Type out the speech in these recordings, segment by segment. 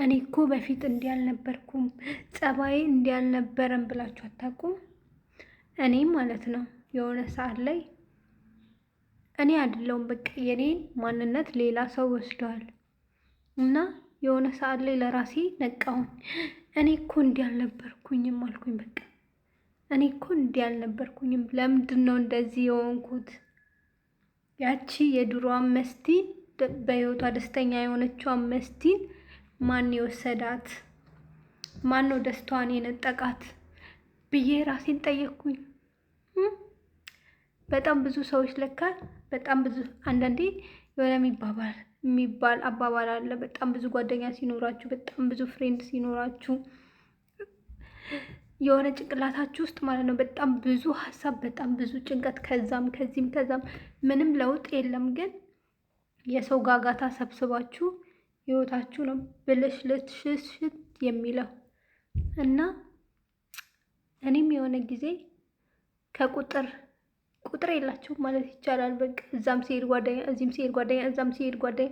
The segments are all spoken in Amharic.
እኔ እኮ በፊት እንዲህ አልነበርኩም፣ ጸባዬ እንዲህ አልነበረም ብላችሁ አታውቁም? እኔ ማለት ነው የሆነ ሰዓት ላይ እኔ አይደለሁም፣ በቃ የኔን ማንነት ሌላ ሰው ወስደዋል። እና የሆነ ሰዓት ላይ ለራሴ ነቃሁኝ። እኔ እኮ እንዲህ አልነበርኩኝም አልኩኝ። በቃ እኔ እኮ እንዲህ አልነበርኩኝም፣ ለምንድን ነው እንደዚህ የሆንኩት? ያቺ የድሮዋን መስቲ፣ በህይወቷ ደስተኛ የሆነችዋን መስቲን ማን የወሰዳት? ማን ነው ደስታዋን የነጠቃት ብዬ ራሴን ጠየቅኩኝ። በጣም ብዙ ሰዎች ለካ በጣም ብዙ፣ አንዳንዴ የሆነ የሚባል አባባል አለ። በጣም ብዙ ጓደኛ ሲኖራችሁ፣ በጣም ብዙ friend ሲኖራችሁ የሆነ ጭንቅላታችሁ ውስጥ ማለት ነው በጣም ብዙ ሀሳብ፣ በጣም ብዙ ጭንቀት፣ ከዛም ከዚህም ከዛም ምንም ለውጥ የለም። ግን የሰው ጋጋታ ሰብስባችሁ ህይወታችሁ ነው ብልሽልሽሽት የሚለው። እና እኔም የሆነ ጊዜ ከቁጥር ቁጥር የላቸውም ማለት ይቻላል። በቃ እዛም ሲሄድ ጓደኛ፣ እዚህም ሲሄድ ጓደኛ፣ እዛም ሲሄድ ጓደኛ፣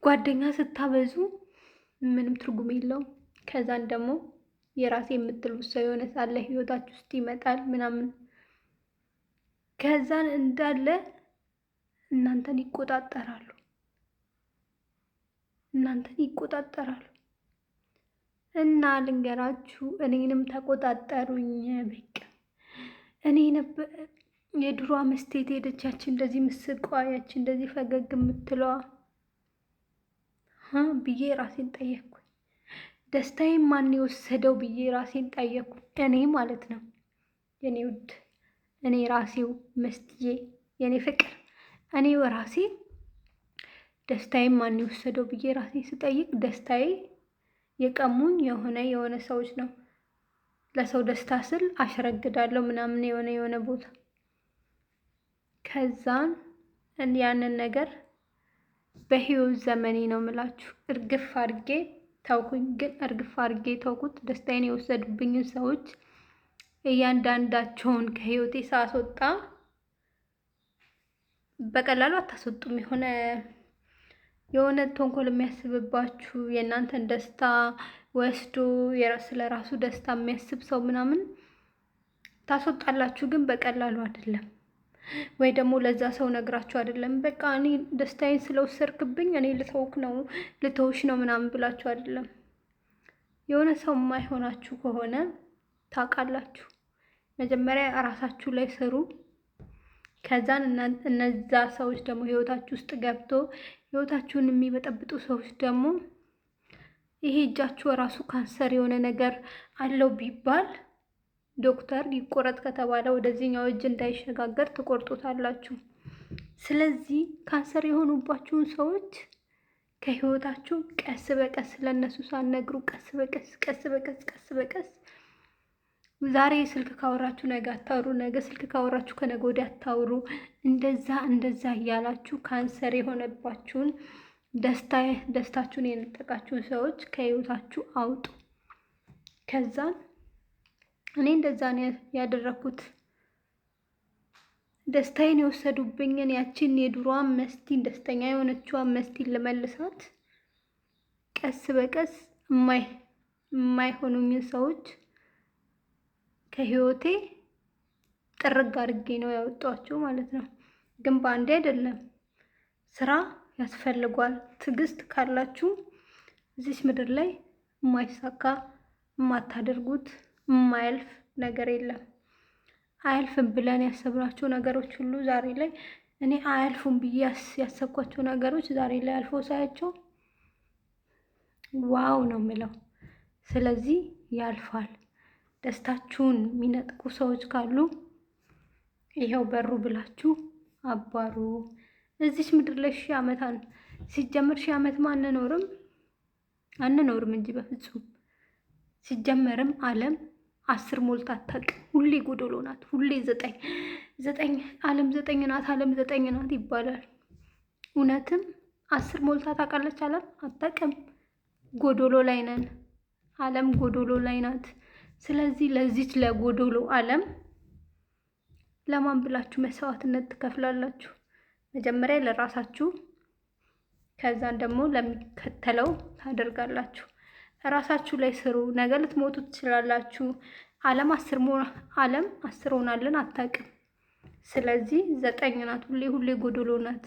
ጓደኛ ስታበዙ ምንም ትርጉም የለውም። ከዛን ደግሞ የራሴ የምትሉት ሰው የሆነ ሳለ ህይወታችሁ ውስጥ ይመጣል ምናምን፣ ከዛን እንዳለ እናንተን ይቆጣጠራሉ፣ እናንተን ይቆጣጠራሉ። እና ልንገራችሁ፣ እኔንም ተቆጣጠሩኝ። በቃ እኔ ነበር የድሮ መስቴት ሄደች፣ ያቺ እንደዚህ ምስቋ፣ ያቺ እንደዚህ ፈገግ የምትለዋ ብዬ ራሴን ጠየቅኩ። ደስታዬን ማን የወሰደው ብዬ ራሴን ጠየቅኩ። እኔ ማለት ነው የኔ ውድ፣ እኔ ራሴው መስትዬ፣ የኔ ፍቅር፣ እኔ ራሴ ደስታዬን ማን የወሰደው ብዬ ራሴን ስጠይቅ ደስታዬ የቀሙኝ የሆነ የሆነ ሰዎች ነው። ለሰው ደስታ ስል አሸረግዳለሁ ምናምን የሆነ የሆነ ቦታ፣ ከዛን ያንን ነገር በህይወት ዘመኔ ነው የምላችሁ እርግፍ አድርጌ ተውኩኝ። ግን እርግፍ አድርጌ ተውኩት። ደስታዬን የወሰዱብኝን ሰዎች እያንዳንዳቸውን ከህይወቴ ሳስወጣ፣ በቀላሉ አታስወጡም። የሆነ የሆነ ተንኮል የሚያስብባችሁ፣ የእናንተን ደስታ ወስዶ ስለ ራሱ ደስታ የሚያስብ ሰው ምናምን ታስወጣላችሁ፣ ግን በቀላሉ አይደለም። ወይ ደግሞ ለዛ ሰው ነግራችሁ አይደለም። በቃ እኔ ደስታዬን ስለወሰድክብኝ እኔ ልተውክ ነው፣ ልተውሽ ነው ምናምን ብላችሁ አይደለም። የሆነ ሰው የማይሆናችሁ ከሆነ ታውቃላችሁ። መጀመሪያ እራሳችሁ ላይ ስሩ። ከዛን እነዛ ሰዎች ደግሞ ህይወታችሁ ውስጥ ገብቶ ህይወታችሁን የሚበጠብጡ ሰዎች ደግሞ ይሄ እጃችሁ ራሱ ካንሰር የሆነ ነገር አለው ቢባል፣ ዶክተር ይቆረጥ ከተባለ ወደዚህኛው እጅ እንዳይሸጋገር ትቆርጡታላችሁ። ስለዚህ ካንሰር የሆኑባችሁን ሰዎች ከህይወታችሁ ቀስ በቀስ ለእነሱ ሳትነግሩ ቀስ በቀስ፣ ቀስ በቀስ፣ ቀስ በቀስ፣ ዛሬ ስልክ ካወራችሁ ነገ አታውሩ፣ ነገ ስልክ ካወራችሁ ከነገ ወዲያ አታውሩ። እንደዛ እንደዛ እያላችሁ ካንሰር የሆነባችሁን፣ ደስታችሁን የነጠቃችሁን ሰዎች ከህይወታችሁ አውጡ። ከዛን እኔ እንደዛ ነው ያደረኩት። ደስታዬን የወሰዱብኝን ያችን የድሮዋን መስቲን፣ ደስተኛ የሆነችዋን መስቲን ልመልሳት ቀስ በቀስ የማይሆኑኝን ሰዎች ከህይወቴ ጥርግ አድርጌ ነው ያወጧቸው ማለት ነው። ግን በአንዴ አይደለም፣ ስራ ያስፈልጓል። ትዕግስት ካላችሁ እዚች ምድር ላይ የማይሳካ፣ የማታደርጉት፣ የማያልፍ ነገር የለም። አያልፍም ብለን ያሰብናቸው ነገሮች ሁሉ ዛሬ ላይ፣ እኔ አያልፉም ብዬ ያሰብኳቸው ነገሮች ዛሬ ላይ አልፎ ሳያቸው wow ነው የምለው። ስለዚህ ያልፋል። ደስታችሁን የሚነጥቁ ሰዎች ካሉ ይኸው በሩ ብላችሁ አባሩ። እዚች ምድር ላይ 1000 ዓመት ሲጀመር 1000 ዓመትም አንኖርም፣ አንኖርም እንጂ በፍጹም። ሲጀመርም ዓለም 10 ሞልታ አታውቅም። ሁሌ ጎዶሎ ናት። ሁሌ 9 9፣ ዓለም 9 ናት፣ ዓለም 9 ናት ይባላል። እውነትም 10 ሞልታ ታውቃለች ዓለም? አታውቅም። ጎዶሎ ላይ ነን። ዓለም ጎዶሎ ላይ ናት። ስለዚህ ለዚች ለጎዶሎ ዓለም ለማን ብላችሁ መስዋዕትነት ትከፍላላችሁ? መጀመሪያ ለራሳችሁ፣ ከዛን ደግሞ ለሚከተለው ታደርጋላችሁ። ራሳችሁ ላይ ስሩ። ነገ ልትሞቱ ትችላላችሁ። ዓለም 10 ሆናለን አታውቅም። ስለዚህ 9 ናት። ሁሌ ሁሌ ጎዶሎ ናት።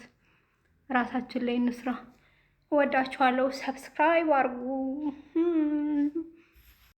ራሳችን ላይ እንስራ። እወዳችኋለሁ። Subscribe አድርጉ።